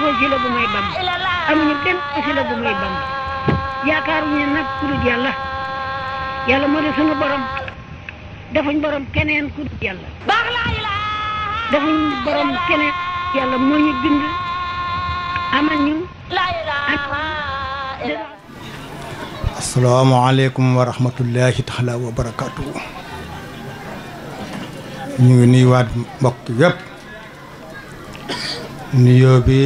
wasila bu may Bamba amuñu benn wasila bu may Bamba yaakaaruñu nag ku dul yàlla yàlla moo di sunu borom defuñ borom keneen ku dul yàlla defuñ borom keneen yàlla moo ñu bind amal ñu asalaamaaleykum wa rahmatullahi taala wa barakaatu. ñu ngi nuyuwaat mbokk yëpp nuyoo bi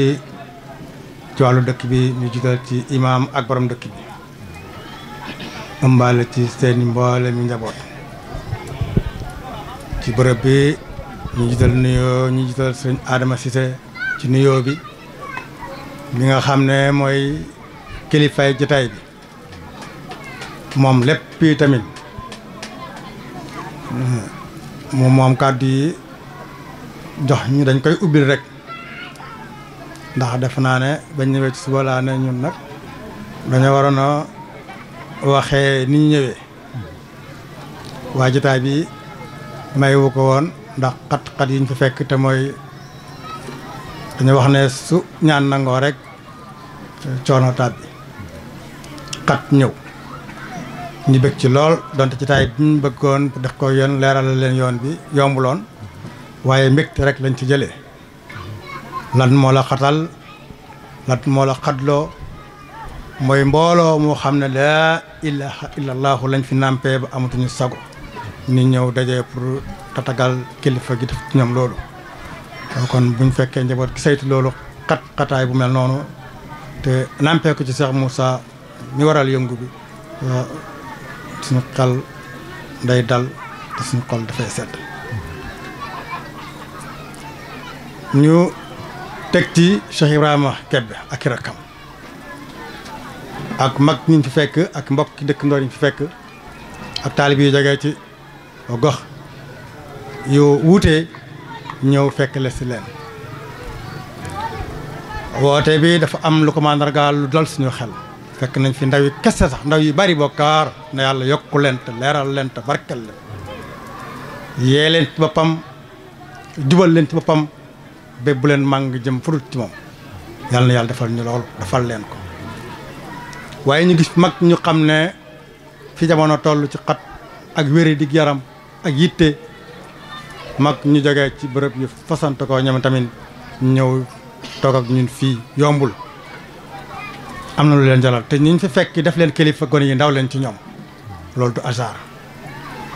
ci wàllu dëkk bi ñu jiital ci imaam ak borom dëkk bi ëmbaale ci seeni mboole mi njaboot ci bërëb bi ñu jiital sëñ Adama Cissé ci nuyoo bi mi nga xam ne mooy kilifay jotaay bi moom lépp tamit moom kàddu yi jox ñu dañ koy ubbil rek ndax def naa ne bañ ñëwee ci suba laa ne ñun nag dañoo waroon a waxee ni ñu ñëwee waa jotaay bi mayewu ko woon ndax xat-xat yi ñu fi fekk te mooy dañu wax ne su ñaan nangoo rek coono tàbbi xat ñëw ñu bëgg ci lool donte ci taay bi ñu bëggoon def ko yoon leeral leen yoon bi yombuloon waaye mbégte rek lañ ci jëlee lan moo la xatal lan moo la xatloo mooy mbooloo moo xam ne laa ilaha illallahu lañ fi nampee ba amatuñu sago ñu ñëw dajee pour tatagal kilifa gi def ci ñoom loolu kon buñ fekkee njaboot gi saytu loolu xataay bu mel noonu te nampee ko ci Cheikh Moussa mi waral yëngu bi suñu xel day dal te suñu xol dafay sedd ñu teg ci Cheikh Ibrahima Kébé ak i rakkam ak mag ñi fi fekk ak mbokki dëkkandoor yi fi fekk ak taalib yu jógee ci gox yu wuutee ñëw fekk la si leen woote bi dafa am lu ko mandargaal lu dal suñu xel fekk nañ fi ndaw yi kese sax ndaw yu bari bokkaar na yàlla yokku leen te leeral leen te barkel leen yee leen ci boppam jubal leen ci boppam ba bu leen màng jëm furut ci moom yàlla na yàlla defal ñu loolu defal leen ko waaye ñu gis mag ñu xam ne fi jamono toll ci xat ak wéri dig yaram ak yitte mag ñu jógee ci bërëb yu fasante ko ñoom tamit ñëw toog ak ñun fii yombul am na lu leen jalal te ñu fi fekk def leen kilifa gone yi ndaw leen ci ñoom loolu du hasard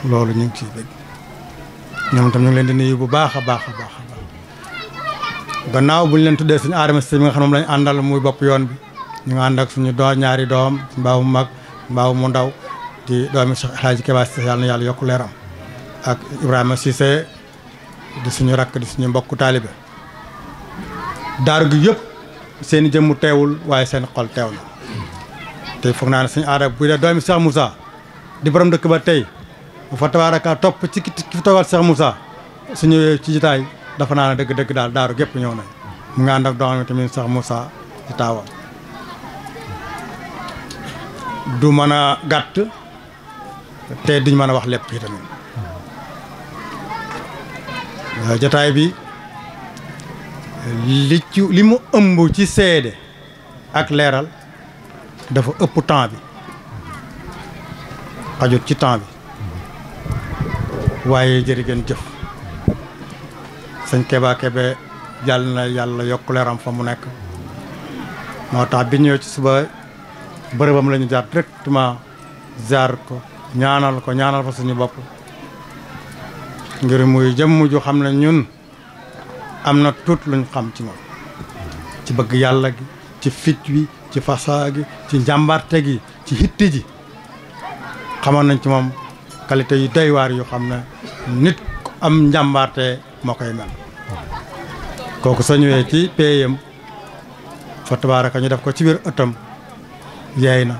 loolu ñu ngi ciy dégg ñoom tam ñu ngi leen di nuyu bu baax a baax a baax a baax gannaaw bu ñu leen tuddee suñu Adama Cissé mi nga xam ne moom lañu àndal muy bopp yoon bi ñu ngi ànd ak suñu ñaari doom mbaaw mu mag mbaaw mu ndaw di doomi Cheikh El Hadji Keba Cissé yàlla na yàlla yokku leeram ak Ibrahima Cissé di suñu rakk di suñu mbokku taalibe daaru gi yëpp seen i jëmmu teewul waaye seen xol teew na te foog naa ne suñu aada bu dee doomi Cheikh Moussa di borom dëkk ba tey bu fa tabaaraka topp ci ki fi toogal Cheikh Moussa su ñëwee ci jitaay dafa naa ne dëgg-dëgg daal daaru gépp ñëw nañ mu ngi ànd ak doomam tamit Cheikh Moussa ci taawam du mën a gàtt te duñ mën a wax lépp yi tamit jataay bi li mu ëmb ci seede ak leeral dafa ëpp temps bi xajut ci temps bi waaye jërë ngeen jëf sëñ Keba Kébé jàll na yàlla yokk leeram fa mu nekk moo tax bi ñëw ci suba bërëbam la ñu jaar directement jaar ko ñaanal fa suñu bopp ngir muy jëmm ju xam ne ñun am na tuut luñ xam ci moom ci bëgg yàlla gi ci fit wi ci fasaa gi ci njàmbarte gi ci hitti ji xamoon nañ ci moom qualité yu doy waar yu xam ne nit ku am njàmbarte moo koy mel kooku soo ñëwee ci payam fa tabaaraka ñu def ko ci biir ëttam yeey na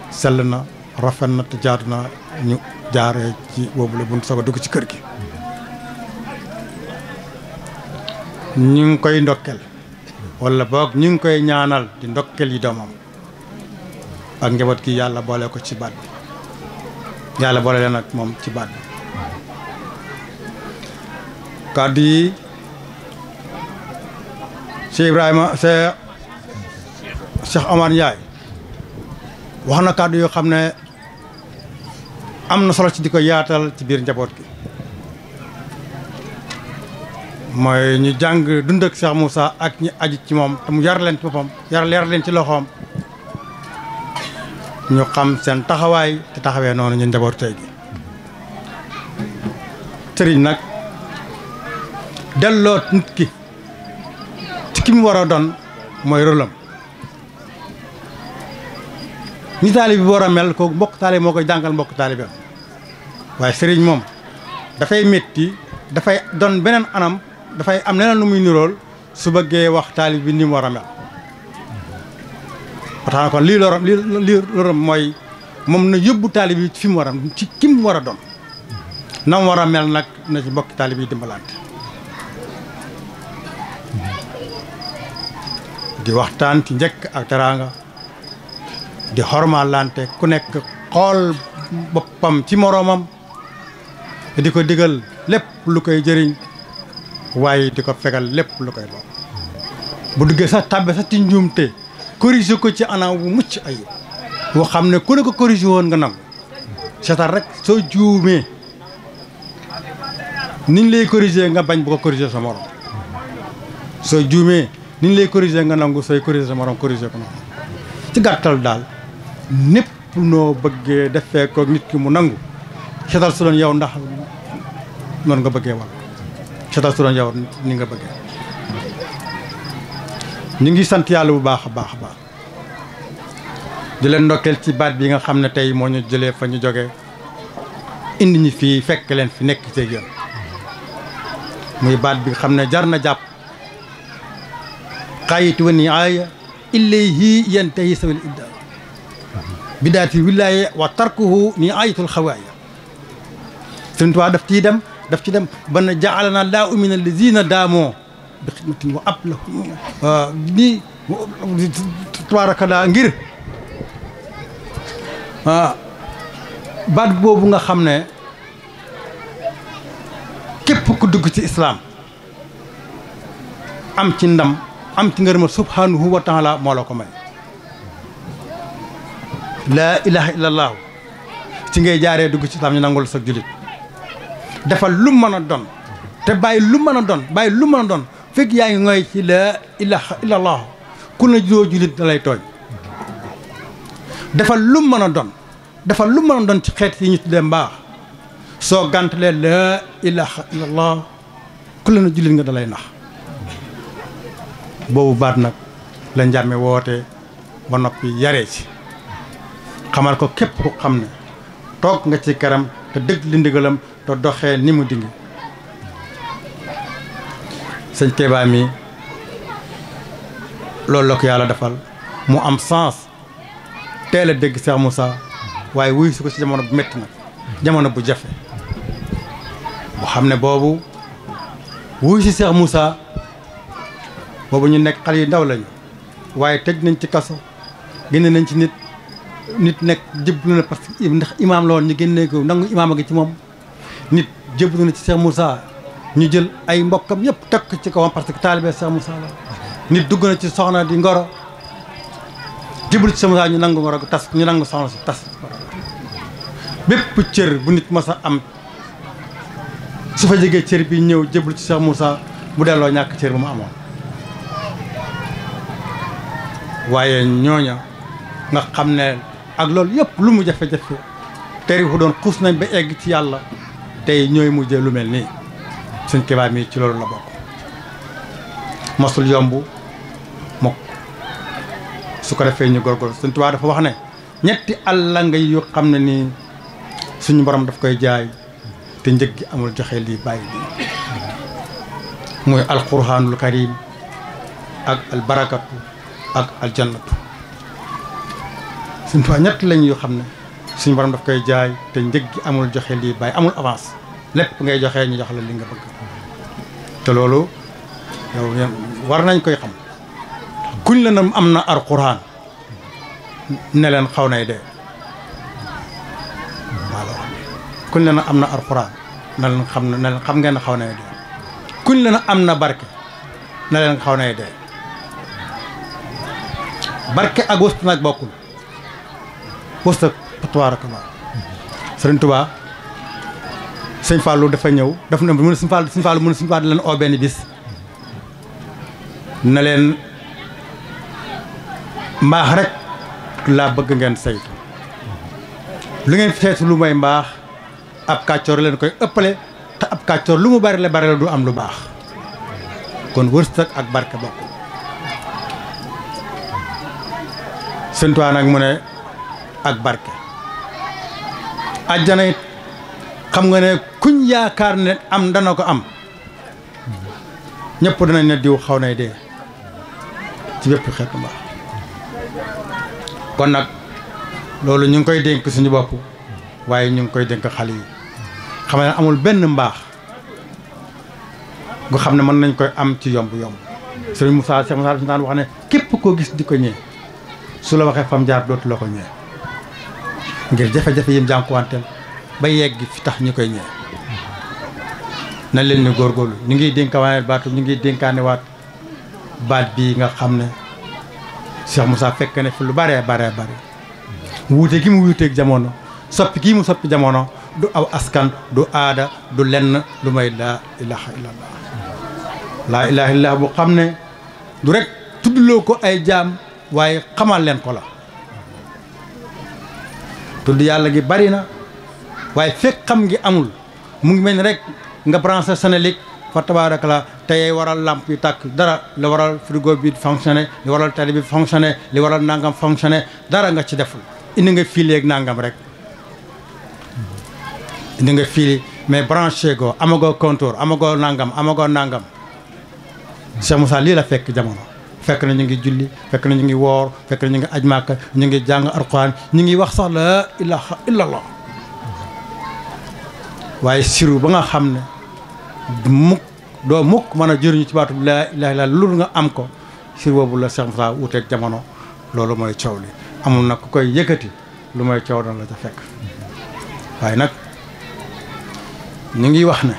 sell na rafet na te jaadu na ñu jaaree ci boobu la bunt soog a dugg ci kër gi ñu ngi koy ndokkel wala boog ñu ngi koy ñaanal di ndokkel yi doomam ak njaboot gi yàlla boole ko ci baat bi yàlla boole leen ak moom ci baat bi kàddu yi Cheikh Ibrahima Cheikh Cheikh Omar Ndiaye wax na kàddu yoo xam ne am na solo ci di ko yaatal ci biir njaboot gi mooy ñu jàng dund ak Cheikh Moussa ak ñi aju ci moom te mu yar leen ci boppam yar leen ci loxoom ñu xam seen taxawaay te taxawee noonu ñu njaboot tey gi sëriñ nag delloo nit ki ci ki mu war a doon mooy rôlam ñi taalib bi war a mel kooku mbokk taalib moo koy jàngal mbokk taalibeem waaye sëriñ moom dafay métti dafay doon beneen anam dafay am leneen lu muy nirool su bëggee wax taalib bi ni mu war a mel ba tax na kon lii loram mooy moom na yóbbu taalib yi fi mu war a ci ki mu war a doon na mu war a mel nag na ci mbokki taalib yi dimbalante di waxtaan ci njëkk ak teraanga di xormaalante ku nekk xool boppam ci moroomam di ko digal lépp lu koy jëriñ waaye di ko fegal lépp lu koy lor bu duggee sax tàbbe sax ci njuumte corrigé ko ci anam bu mucc ayib boo xam ne ku ne ko corrigé woon nga nangu seetal rek soo juumee niñ lay corrigé nga bañ bu ko corrigé sa morom soo juumee niñ lay corrigé nga nangu sooy corrigé sa morom corrigé ko noonu ci gàttal daal népp noo bëggee defee ko nit ki mu nangu seetal su doon yow ndax noonu nga bëggee wala seetal su doon yow ni nga bëggee ñu ngi sant yàlla bu baax a baax a baax di leen ndokkeel ci baat bi nga xam ne tey moo ñu jëlee fa ñu jógee indi ñi fii fekk leen fi nekk ci yéen muy baat bi nga xam ne jar na jàpp xaayit wa ni aaya ilayhi yantahi sawil idda bidaati wilaaya wa tarkuhu ni ayatul xawaaya Sëriñ Tuubaa daf ci dem ba na jaalana laa min allazina daamoo bi xidmatin wa ab lahu ni tabaarakallaa ngir baat boobu nga xam ne képp ku dugg ci islaam am ci ndam am ci ngërëma subhanahu wa taala moo la ko may laa ilaha illallah ci ngay jaaree dugg ci islaam ñu nangul sa julit defal lu mën a doon te bàyyi lu mën a doon bàyyi lu mën a doon fekk yaa ngi ngoy ci laa ilaha illallah ku la joo julit da lay tooñ defal lu mën a doon defal lu mën a doon ci xeet yi ñu tuddee mbaax soo gàntalee laa ilaha illallah ku la na julit nga da lay nax boobu baat nag la njàmme woote ba noppi yaree ci xamal ko képp ku xam ne toog nga ci këram te dëgg li ndigalam te doxee ni mu dingi sëñ Kéba mi loolu la ko yàlla defal mu am sens teel a dégg Cheikh Moussa waaye wuy su ko ci jamono bu métti nag jamono bu jafe bu xam ne boobu wuy si Cheikh Moussa boobu ñu nekk xale yu ndaw lañu waaye tëj nañ ci kaso génne nañ ci nit nekk jëblu na parce que ndax imaam la woon ñu génnee ko nangu imaam a ngi ci moom nit jëblu na ci Cheikh Moussa ñu jël ay mbokkam yëpp teg ci kawam parce que taalibe Cheikh Moussa la nit dugg na ci soxna di ngoro jëblu ci Cheikh Moussa ñu nangu ngoro tas ñu nangu soxna si tas bépp cër bu nit mas a am su fa jegee cër bi ñëw jëblu ci Cheikh Moussa bu delloo ñàkk cër bu mu amoon waaye ñooña nga xam ne ak loolu yëpp lu mu jafe-jafe tey fu doon xuus nañ ba egg ci yàlla tey ñooy mujjee lu mel nii Sëñ Kéba mi ci loolu la bokk mosul yomb mokk su ko defee ñu góorgóorlu Sëñ Tuubaa dafa wax ne ñetti àlla nga yu xam ne nii suñu borom daf koy jaay te njëg gi amul joxe lii bàyyi lii muy alquraanul karim ak albarakatu ak aljannatu Sëñ Tuubaa ñett lañ yoo xam ne suñu borom daf koy jaay te njëg gi amul joxe lii bàyyi amul avance lépp ngay joxe ñu jox la li nga bëgg te loolu yow war nañ koy xam kuñ la na am na alquran ne leen xaw nay dee voilà kuñ la na am na alquran ne leen xam ngeen ne xaw nay dee kuñ la na am na barke ne leen xaw nay dee barke ak wëstu nag bokkul wëstu tabaarakallah Sëriñ Tuubaa sëñ Fallou dafa ñëw daf ne mu ne sëñ Fallou mu ne sëñ Fallou leen oo benn bis na leen mbaax rek laa bëgg ngeen saytu lu ngeen saytu lu may mbaax ab kàccoor leen koy ëppale te ab kàccoor lu mu bari la du am lu baax kon wërsëg ak barke bokk Sëñ Tuubaa nag mu ne ak barke àjjana it xam nga ne kuñ yaakaar ne am dana ko am ñëpp danañ ne diw xaw nay dee ci bépp xeetu mbaax kon nag loolu ñu ngi koy dénk suñu bopp waaye ñu ngi koy dénk xale yi xam ne amul benn mbaax nga xam ne mën nañ koy am ci yomb Sëriñ Moussa Cheikh Moussa daan wax ne képp koo gis di ko ñee su la waxee fam jaar dootu la ko ñee ngir jafe-jafe yim jànkuwanteel ba yegg fi tax ñu koy ñee nañ leen ni góorgóorlu ñu ngi dénkaane baatu ñu ngi dénkaane waat baat bii nga xam ne Cheikh Moussa fekk ne fi lu bare wuute gi mu wuuteeg jamono soppi gi mu soppi jamono du aw askan du aada du lenn lu may laa ilaha illallah laa ilaha illallah bu xam ne du rek tuddloo ko ay jaam waaye xamal leen ko la tudd yàlla gi bari na waaye fekk xam ngi amul mu ngi mel ni rek nga branché Senelec fa tabaarakala tey waral lamp yi tàkk dara li waral frigo bi fonctionné li waral télé bi fonctionné li waral nangam fonctionné dara nga ci deful indi nga fii léegi nangam rek indi nga fii mais branché go amagoo compteur amagoo nangam Cheikh Moussa lii la fekk jamono fekk na ñu ngi julli fekk na ñu ngi woor fekk na ñu ngi aj Màkka ñu ngi jàng Alxuraan ñu ngi wax sax la ilaha illallah waaye siru ba nga xam ne doo mukk mën a jëriñu ci baatu laa ilaha illallah lu nga am ko siru boobu la Cheikh Moussa wuuteeg jamono loolu mooy coow li amul nag ku koy yëkkati lu mooy coow dana la ca fekk waaye nag ñu ngi wax ne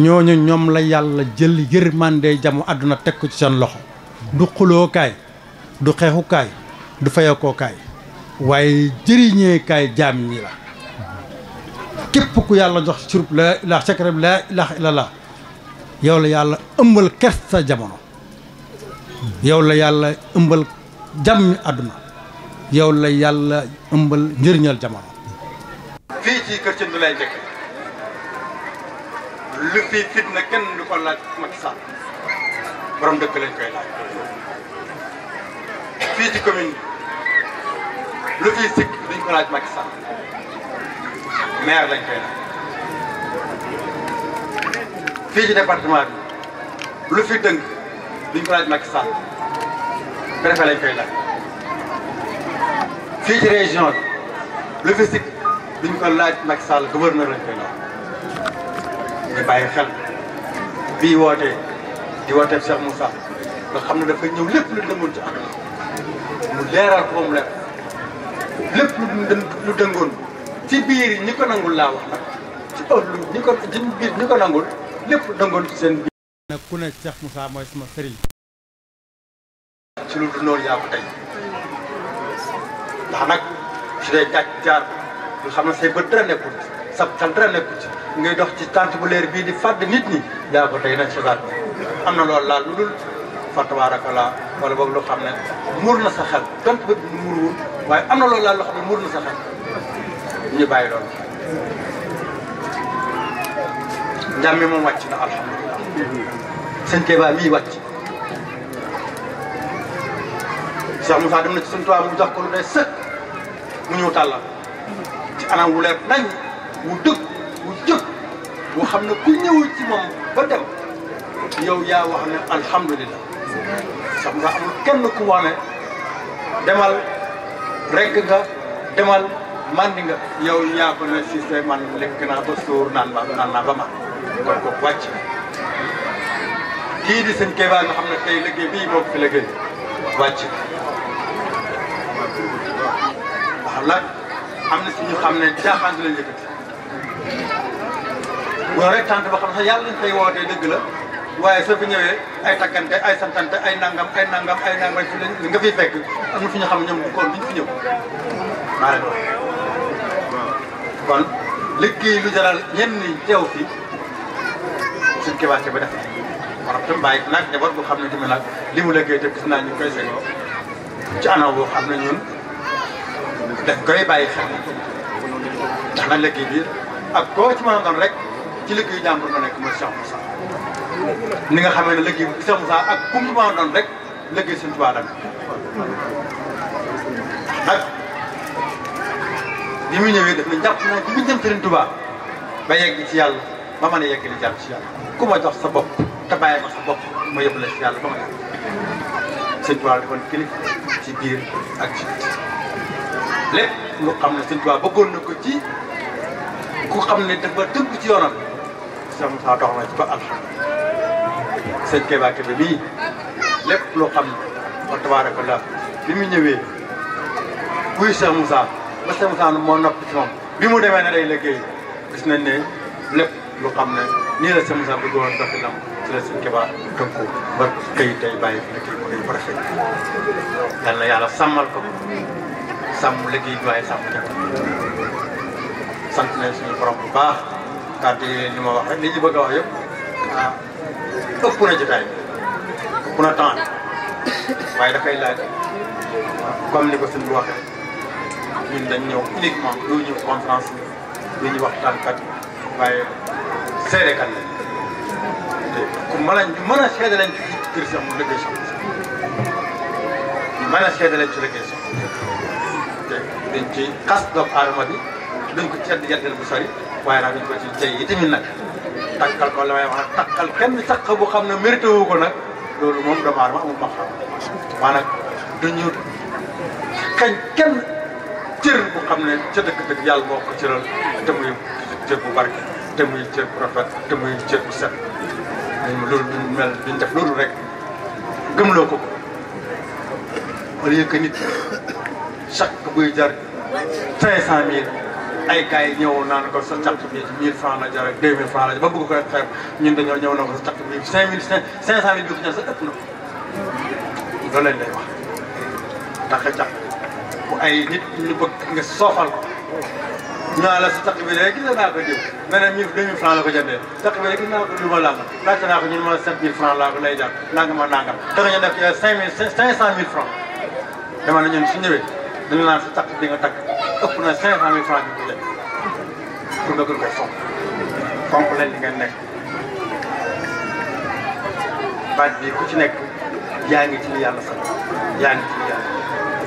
ñooñu ñoom la yàlla jël yërmande jamu àdduna teg ko ci seen loxo du xulookaay du xeexukaay du fayakookaay waaye jëriñeekaay jaam ñi la képp ku yàlla jox surub laa ilaha secret bi laa ilaha illallah yow la yàlla ëmbal kersa jamono yow la yàlla ëmbal jàmmi àdduna yow la yàlla ëmbal njëriñal jamono fii ci kër Cëndu lay njëkk lu fii fitna kenn du ko laaj Macky Sall borom dëkk lañ koy laaj fii ci commune bi lu fii sikk duñ ko laaj Macky Sall maire lañ koy laaj fii ci département bi lu fi dëng duñ ko laaj Macky Sall préfet lañ koy laaj fii ci région bi lu fi sikk duñ ko laaj Macky Sall gouverneur lañ koy laaj ñu bàyyi xel bii wootee di wootee Cheikh Moussa nga xam ne dafa ñëw lépp lu dëngoon ci àdduna mu leeral ko moom leer lépp lu dëngoon ci biir yi ñi ko nangul laa wax nag ci ëllu ñi ko nangul lépp lu dëngoon ci seen biir nag ku ne Cheikh Moussa mooy sama sëriñ ci lu du noonu yaa ko tey ndax nag su dee jàcc jaar nga xam ne say bët dara nekkul sab xel dara nekkul ci ngay dox ci tànt bu leer bii di fàdd nit ñi yaa ko tey nañ segaat am na loolu laal lu dul fa tabarakallah wala boog loo xam ne muur na sa xel donte bët bi muuruwul waaye am na loolu laal loo xam ne muur na sa xel ñu bàyyi loolu njàm mi moom wàcc na alhamdulilah sëñ Kéba mii wàcc Cheikh Moussa dem na ci sëñ Tuubaa mu jox ko lu day sëkk mu ñëw tàllal ci anam wu leer nañ wu dëgg wu jëkk wu xam ne ku ñëwul ci moom ba dem yow yaa wax ne alhamdulilah sax nga amul kenn ku wax ne demal regg nga demal mandi nga yow yaa ko ne si man lekk naa ba sóor naan naa ba man kon ko wàcc kii di sëñ Kéba nga xam ne tey liggéey bii moo ko fi liggéey wàcc wax nag am na si ñu xam ne jaaxaan di la yëkkati bu rek tànt ba xam ne sax yàlla lañ koy wootee dëgg la waaye soo fi ñëwee ay taggante ay santante ay nangam fi li nga fiy fekk am na fi ñu xam ñoom kon duñ fi ñëw maa leen wax kon liggéey lu jaral ñenn ñi teew fi suñ kibaate ba def maanaam tam bàyyi nag njaboot boo xam ne tamit nag li mu liggéey te gis naa ñu koy segoo ci anam boo xam ne ñun dañ koy bàyyi xel ndax nag liggéey bi ak koo ci mën a doon rek ci liggéeyu jàmbur nga nekk mooy Cheikh Moussa ni nga xamee ne liggéey Cheikh Moussa ak kum ci mën a doon rek liggéey Sëñ Tuubaa nag bi muy ñëwee def na jàpp naa ci biñ dem Sëriñ Tuubaa ba yegg ci yàlla ba mën a yegg li jàpp ci yàlla ku ma jox sa bopp te bàyyi ma sa bopp ma yóbbu la ci yàlla ba ma yàgg Sëñ Tuubaa defoon kilif ci biir ak ci lépp lu xam ne Sëñ Tuubaa bëggoon na ko ci ku xam ne dafa tënk ci yoonam Cheikh Moussa dox na ci ba alhamdulilah sëñ Kéba Kébé bii lépp loo xam ne wa tabaarakallah bi mu ñëwee kuy Cheikh Moussa ba Cheikh Moussa moo noppi ci moom bi mu demee ne day liggéey gis nañ ne lépp lu xam ne nii la Cheikh Moussa bëggoon doxalinam ci la sëñ Kéba tënku ba këy tey bàyyi fi liggéey bu rëy bu rafet yal na yàlla sàmmal ko sàmm liggéey bi waaye sàmm jàpp sant nañ suñu borom bu baax kàddu yi li ma wax rek li ñu bëgg a wax yëpp ëpp na jotaay ëpp na temps waaye dafay laaj comme ni ko sëñ bi waxee ñun dañ ñëw uniquement du ñu conférence du ñu waxtaankat waaye seedekat lañ te ku mën a seede lañ ci kër sax mu liggéey sax mën a seede lañ ci liggéey sax te dañ ci xas doomu aadama bi duñ ko cedd yeddel bu sori waaye nag duñ ko ci jey yi tamit nag takkal ko la may wax nag takkal kenn saq bu xam ne mérité wu ko nag loolu moom doomu aadama amul ma xam waa nag duñu kañ kenn cër bu xam ne ca dëgg-dëgg yàlla moo ko cëral te muy cër bu barke te muy cër bu rafet te muy cër bu set loolu duñ mel duñ def loolu rek gëmloo ko ko au lieu que nit chaque buy jar 500000 ay gars yi ñëw naan ko sa càq bi 1000 francs la jar ak 2000 francs la jar ba bëgg ko rek xeeb ñun dañoo ñëw na ko sa càq bi 5000 bi ko ñaan sa ëpp na loolu lañ lay wax tax a càq bu ay nit ñu bëgg nga soofal ko ñu naan la sa càq bi rek gis naa ko diw nga ne 2000 francs la ko jëndee càq bi rek gis naa ko lu ma làng laajte naa ko ñun ma 7000 francs laa ko lay jar nangam ak nangam te nga ñu def 500000 francs dama ne ñun su ñëwee dañu naan sa càq bi nga takk ëpp na 500000 francs bi ko jënd pour nga gën koy fonk leen li ngeen nekk baat bi ku ci nekk yaa ngi ci li yàlla sax yaa ngi ci li yàlla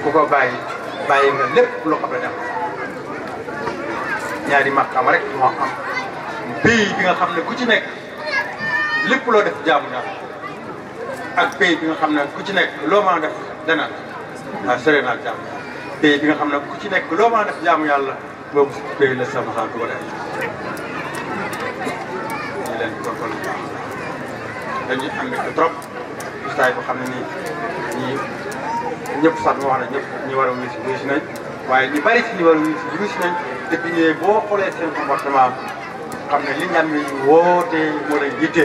ku ko bàyyi nga lépp loo xam ne dem ñaari maqaam rek moo am pays bi nga xam ne ku ci nekk lépp loo def jaamu yàlla ak pays bi nga xam ne ku ci nekk loo mën a def dana waaw sori naa jaamu yàlla pays bi nga xam ne ku ci nekk loo mën a def jaamu yàlla boobu pays la sama xaar dugal ay ñu leen góorgóorlu bu baax dañuy am mbégte trop ustaay boo xam ne nii ñii ñëpp sax moo wax ne ñëpp ñi war a wuyu si nañ waaye ñu bari si ñi war a wuyu si nañ depuis ñëwee boo xoolee seen comportement xam ne li ñaan mi woote moo leen yitte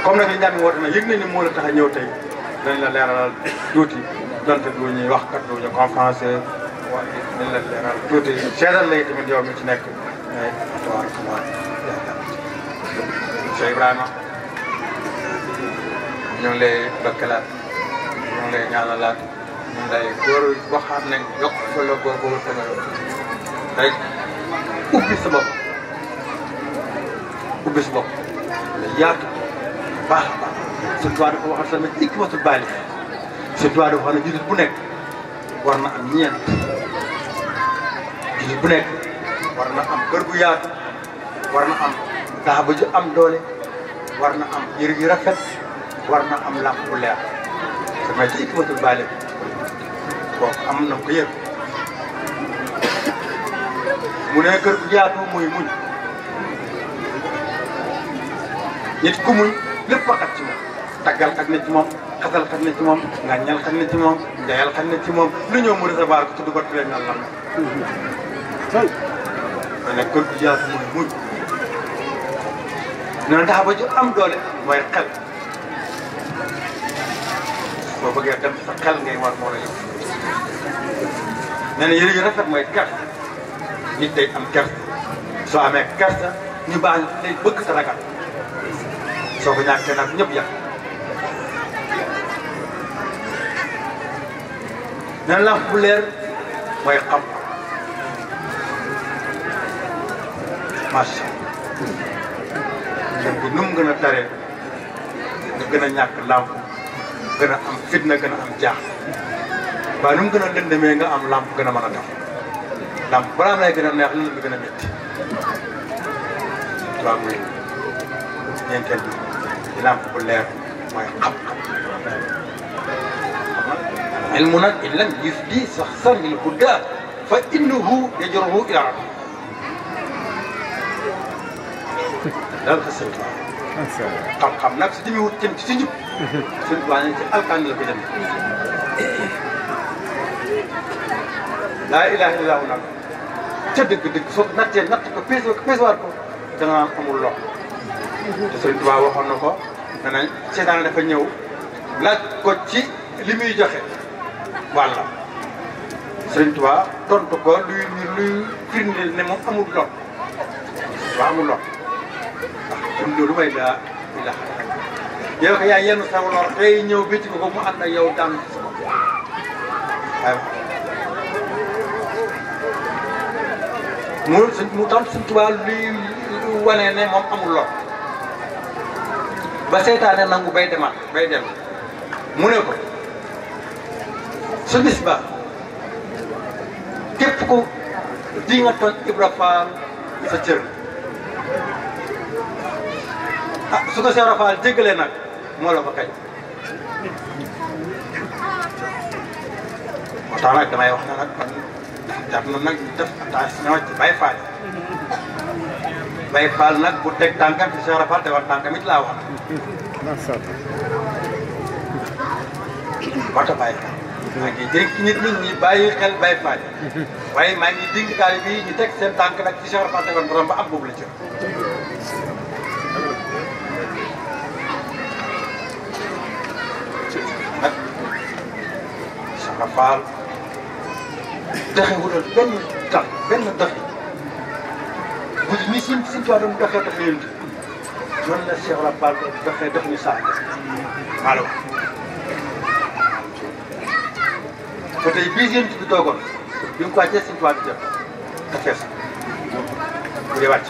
comme nag li ñaan mi woote nag yëg nañ ni moo la tax a ñëw tey dañ la leeralal tuuti donte du ñuy wax kat du ñu conférence waaye dañ la leeral tuuti seedal lay tamit yow mi ci nekk mais tabaarakallah Cheikh Ibrahima ñu ngi lay dokkalaat ñu ngi lay ñaanalaat ñu ngi lay góor waxaat nañ yokk fa la góorgóorlu fa nga yokk rek ubbi sa bopp la yaatu baax a baax surtout dafa waxal tamit hikmatul baali surtout dafa wax ne jullit bu nekk war na am ñeent jullit bu nekk war na am kër bu yaatu war na am daaba ju am doole war na am yër yu rafet war na am làmp bu leer sama ci hikmatul baali kooku am na ko yër mu ne kër bu yaatu muy muñ nit ku muñ lépp a xat ci moom taggal xat na ci moom xasal xat na ci moom ngàññal xat na ci moom njayal xat na ci moom lu ñëw mu recevoir ko tudd ko tuddee ñal lam ma ne kër bu yaatu muy muñ noonu tax ba ju am doole mooy xel boo bëggee dem sa xel ngay war moo la yóbbu nee na yëre yu rafet mooy kersa nit day am kersa soo amee kersa ñu baax lay bëgg sa ragal soo ko ñàkkee nag ñëpp yàq nee na lamp bu leer mooy xam macha allah bi nu mu gën a taree nga gën a ñàkk lamp gën a am fitna gën a am jaax waaye nu mu gën a lëndëmee nga am lamp gën a mën a def lamp balaa lay gën a neex lëndëm bi gën a métti waaw muy ñeenteel bi di lamp bu leer mooy xam-xam ilmu nag in lam yufdi shakhsan lil huda fa innahu yajruhu ila rabbi daal ko sëñ xam-xam nag si jëmi wut jëm ci si njub suñu waa ci alkaan la ko jëm laa ilaha illallah nag ca dëgg-dëgg soo nattee natt ko peesewaat ko da nga naan amul lox te Sëriñ Tuubaa waxoon na ko ne nañ seetaan dafa ñëw laaj ko ci li muy joxe wàlla Sëriñ Tuubaa tontu ko luy firndeel ne moom amul lox waaw amul lox waaw loolu may daa ilaha yow ko yaa yenn sa lor tey ñëw bécc ko mu ànd ak yow daan sa bopp waaye mu tam Sëriñ Tuubaa luy wane ne moom amul lor ba seytaane nangu bay demaat bay dem mu ne ko su bis ba képp ku di nga toj Ibra Faal sa cër ah su ko Ibra Faal jéggalee nag moo la ko kañ moo tax nag damay wax ne nag kon jar na nag ñu def attention ci Baay Faal Baay Faal nag bu teg tànkam ci Ibra Faal te war tànkam it laa wax wata Baay Faal maa ngi dénk nit ñi bàyyi xel Baay Faal waaye maa ngi dénk taalibe bi ñu teg seen tànk nag ci Ibra Faal tegoon borom ba am boobu la ci nag Ibra Faal doxewul benn dox bu ni si Tuubaa doon doxee dox yéen noonu la Cheikh Ibra Fall doxee dox ñu saa maa la wax te tey bii yéen bi toogoon bi mu ko wàccee si Tuubaa di jot te fees bu dee wàcc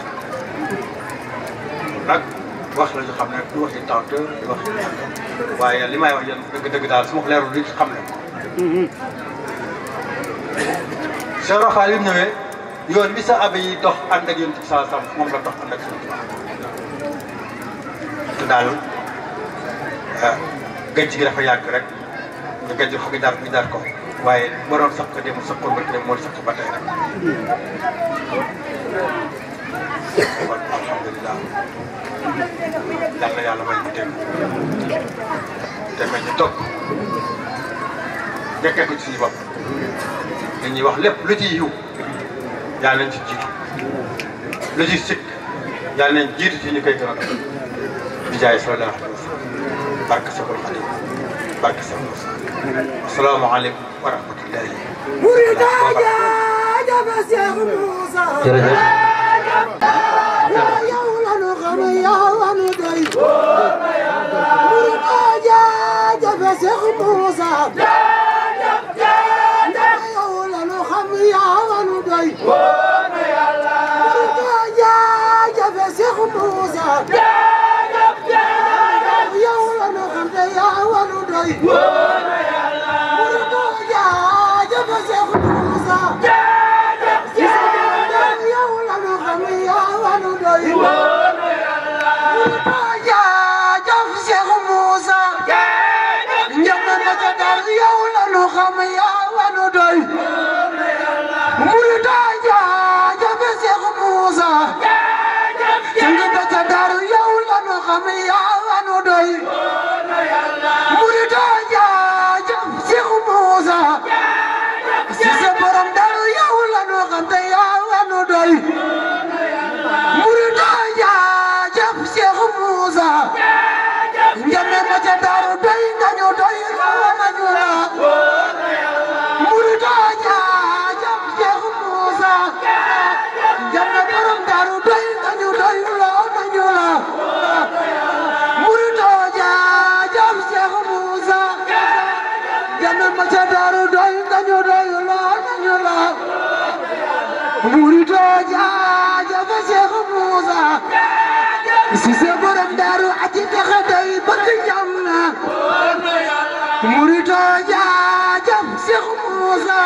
nag wax la ñu xam ne du wax yi tawte du wax yi waaye li may wax yéen dëgg-dëgg daal su ma ko leerul li xam ne Cheikh Ibra Fall yi ñëwee yoon bi sa abe yi dox ànd ak yéen ci saa sam moom la dox ànd ak Sëriñ Tuubaa te daal gàncax gi dafa yàgg rek nga gàncax gi jaar ko waaye waroon sax ko dem saxoon ba tey moo sax ba tey rek kon alhamdulilah yal na yàlla may ñu dégg te may ñu toog nekkee ko ci suñu bopp li ñuy wax lépp lu ciy yiw yàlla nañ ci jiitu lu ciy sikk yàlla nañ jiitu ci ñu koy gën a def di jaay sallallahu alayhi wa sallam barke Seexul Xadiim barke Seexul Xadiim asalaamaaleykum wa rahmatullahi Murid jaajëf Cheikh Moussa si sa borom daaru aji taxa day bëgg jam na murito jaajëf Cheikh Moussa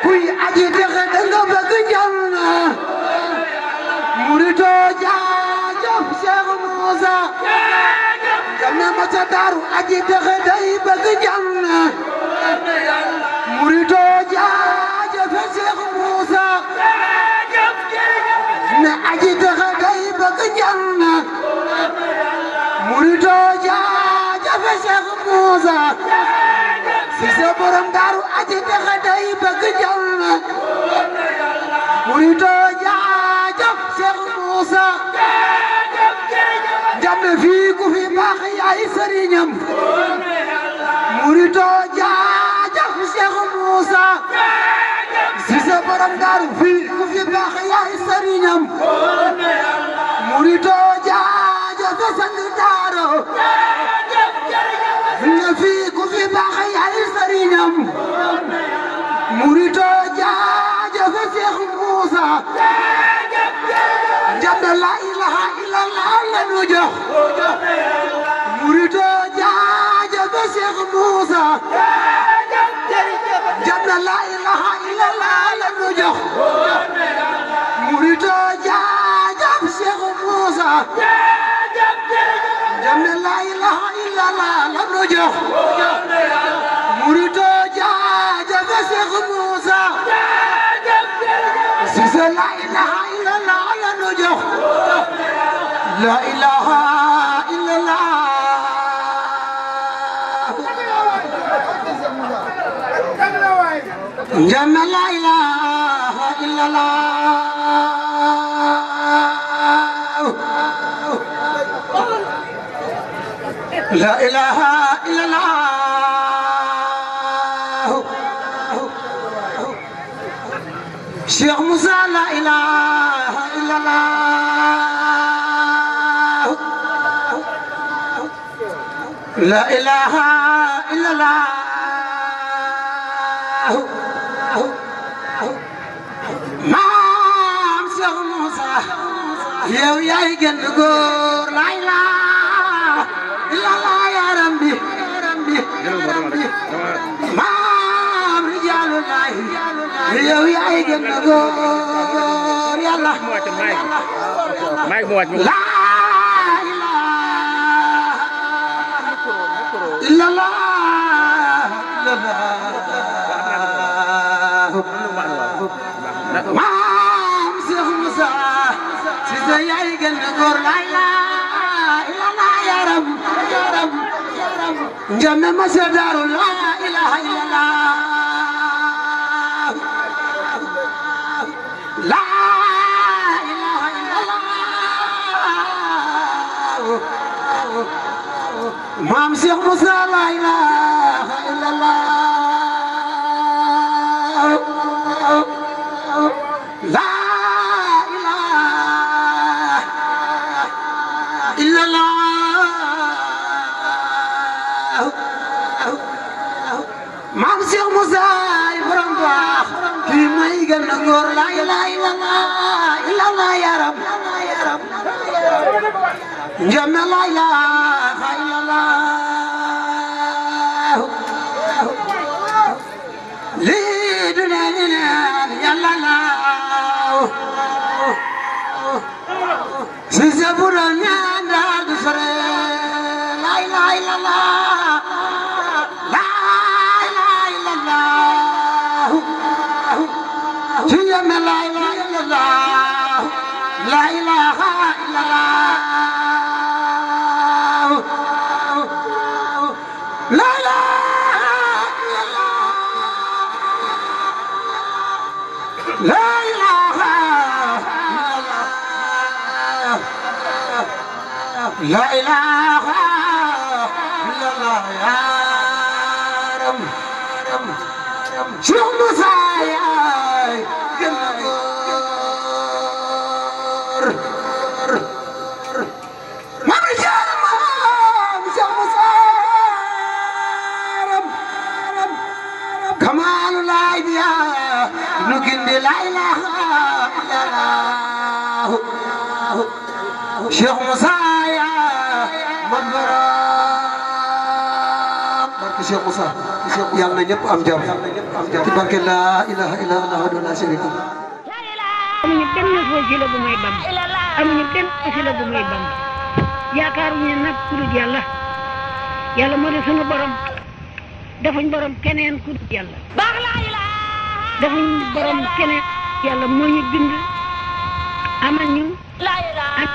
kuy aji taxa danga bëgg jam na murito jaajëf Cheikh Moussa jam na ma sa daaru aji taxa day bëgg jam na murito jaajëf Cheikh Moussa ne aji taxa day bëgg jam na murito jaajëf Cheikh Moussa si sa borom daaru aji taxa day bëgg jam na murito jaajëf Cheikh Moussa jam na fii ku fi baax yaay sëriñam murito jaajëf Cheikh Moussa si sa borom daaru fii ku fi baax yaay sëriñam murito jaajëf sang daaro ne fii ku fi baax yaay sëriñam murito jaajëf Cheikh Moussa jam na la ilaha illallah la nu jox murito jaajëf Cheikh Moussa jam na la ilaha illallah la nu jox murito jaajëf Cheikh Moussa jam na la ilaha illallah la nu jox murito jaajëf Cheikh Moussa si sa la ilaha illallah la nu jox la ilaha illallah jam na la ilaha illallah la ilaha illallah Cheikh Moussa la ilaha illallah la ilaha illallah maam Cheikh Moussa yow yaay gën góor la ilaha illallah ya rabbi maam rijaalullahi yow yaay gën góor yàlla la ilaha illallah maam Cheikh Moussa si sa yaay gën góor la ilaha illallah ya rabbi njame ma sa daaru la ilaha illallah la ilaha illallah maam Cheikh Moussa la ilaha illallah la ilaha illallah maam Cheikh Moussa ay borom baax kii may gën a góor la ilaha illallah ya rab njame la ilaha illallah lii du ne ni neen yàlla laaw si sa bu doon ñaan daal du sore la ilaha illallah njame la ilaha illallah la ilaha illallah la ilaha illallah la ilaha illallah la ilaha illallah ya rab Cheikh Moussa yaay gën a góor maam Rijaal maam Cheikh Moussa Kamaalu laay biya nu gindi la ilaha illallah Cheikh Moussa ya man borom barke Cheikh Moussa yàlla na ñëpp am jàmm ci barke la ilaha illallah wa la sharika amuñu benn wasila bu may bam amuñu benn wasila bu may bam yaakaaruñu nag ku dul yàlla yàlla moo di sunu borom defuñ borom keneen ku dul yàlla defuñ borom keneen yàlla moo ñu bind amal ñu ak